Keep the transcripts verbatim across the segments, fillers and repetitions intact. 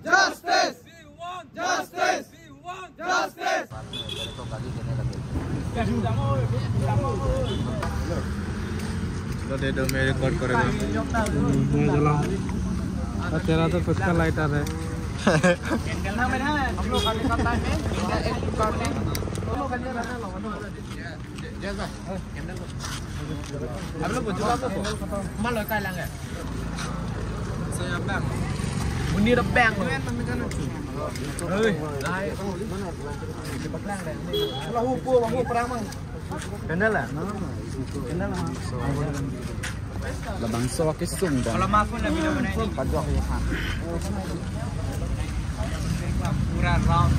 Justice! We want justice! We want justice! तो दे दो, मैं रिकॉर्ड करेगा। मैं जलाऊं। और तेरा तो खुद का लाइटर है। Kenal lah. Kenal lah. Labangso kesung bang. Kalau maaf pun lebih dulu nih. Pajok ya. Pura round.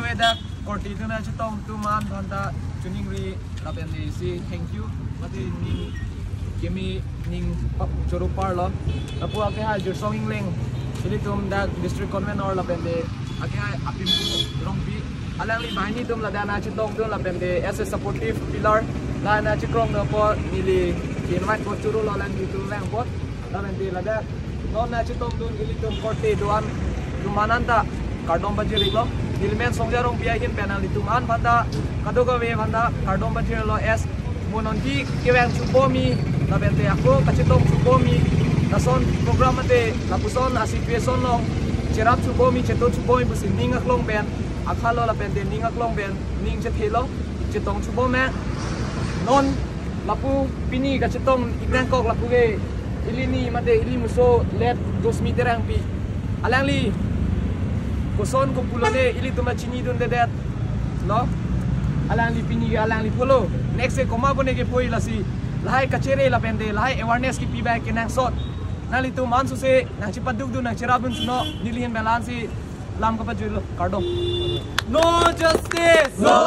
Wedak korte atum nangchetong atum an aphanta choningri lapen isi thank you. Mati ning keme ning pap choro parlo. Lapu akehai Jirsong Engleng, ilitum dak district convener lapen de akehai Apimpu Rongpi, alangli banghini atum ladak nangchetongdun lapen de as a supportive pillar la nangchekrongdun apot neli ke invite ko choro lo alanglitum vangpot. Lapen de ladak non nangchetongdun ilitum korte do-an atum an anta kardom pajir-iklo. Neli men Songja Rongpi ahin pen nanglitum an aphanta kadokave aphanta kardom pajirlo. As mo non ke kevang chupomi lapen de ako kachetong chupomi, lason program mate lapuson a-situation along cherap chupomi, cheto chupomi pusi ning aklong pen akhalo lapen de ning aklong pen ning chethelo, chetong chubom me. Non lapu pini kachetong-ik nangkok lapu ke ili ni mate ili muso let Rosmi Terangpi. Alangli koson kopulone ilitum chinidundedet lo. Alangli pini ke alangli pulo. Next ke komat pone ke poi lasi lahai kachere lapen de lahai awareness kipi abang kenangsot nanglitum an suse nangchepadukdun nangcherapdun suno, neli ahin pen la-ansi lam kapajirlo, kardom. No justice! No